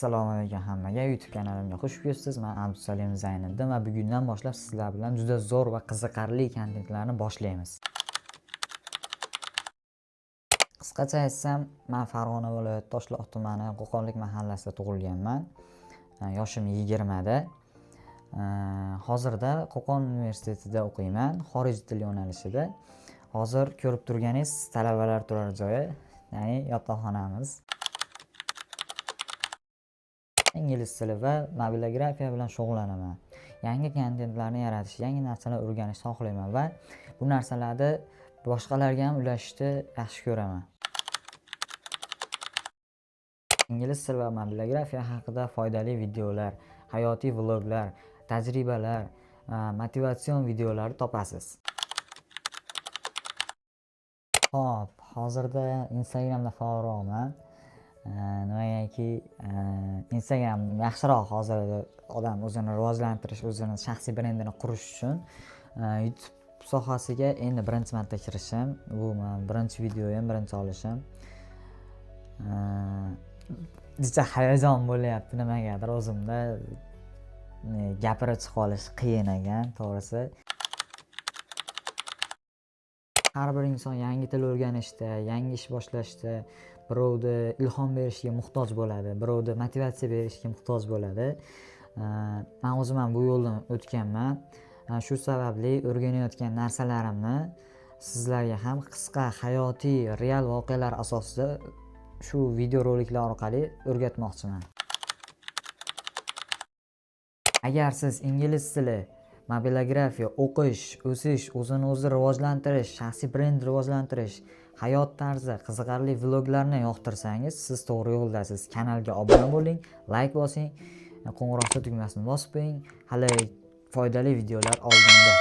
Assalomu alaykum hammaga. YouTube kanalimga xush kelibsiz. Men Abdusalim Zayniddin va bugundan boshlab sizlar bilan juda zo'r va qiziqarli kontentlarni boshlaymiz. Qisqacha aytsam, men Farg'ona viloyati Toshloq tumani Qo'qonlik mahallasida tug'ilganman. Yoshim 20 da. Hozirda Qo'qon universitetida o'qiyman, xorij tili yo'nalishida. Hozir ko'rib turganingiz talabalar turar joyi, ya'ni yotoqxonamiz. Ingliz tili va mobilografiya bilan shug'ullanaman. Yangi kontentlarni yaratish, yangi narsalar o'rganishni xohlayman va bu narsalarni boshqalarga ham ulashishni yaxshi ko'raman. Ingliz tili va mobilografiya haqida foydali videolar, hayotiy vloglar, tajribalar, motivatsion videolar topasiz. Xo'p, hozirda Instagramda faolroqman. Nimagaki, Instagram yaxshiroq hozir odam o'zini rivojlantirish, o'zini shaxsiy brendini qurish uchun. YouTube sohasiga endi birinchi marta kirishim. Bu mani birinchi videoyim, birinchi olishim. Juda hayajon bo'lyapti nimagadir o'zimda. Gapirib chiqa olish qiyin ekan, to'g'risi. Har bir inson yangi til o'rganishda, yangi ish boshlashda birovni ilhom berishiga muhtoj bo'ladi, birovni motivatsiya berishiga muhtoj bo'ladi. Man o'zim ham bu yo'ldan o'tganman. Shu sababli o'rganayotgan narsalarimni sizlarga ham qisqa hayotiy real voqealar asosida shu videoroliklar orqali o'rgatmoqchiman. Agar siz ingliz tili, mobilografiya, o'qish, o'sish, o'zini o'zi rivojlantirish, shaxsiy brend rivojlantirish, hayot tarzi, qiziqarli vloglarni yoqtirsangiz, siz to'g'ri yo'ldasiz. Kanalga obuna bo'ling, layk bosing, qo'ng'iroqcha tugmasini bosib qo'ying. Hali foydali videolar oldinda.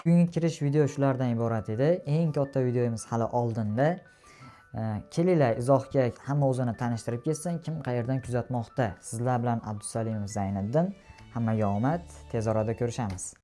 Bugungi kirish video shulardan iborat edi. Eng katta videomiz hali oldinda. Kelinglar, izohga hamma o'zini tanishtirib ketsin, kim qayerdan kuzatmoqda. Sizlar bilan Abdusalimov Zayniddin. Hammaga omad, tez orada ko'rishamiz.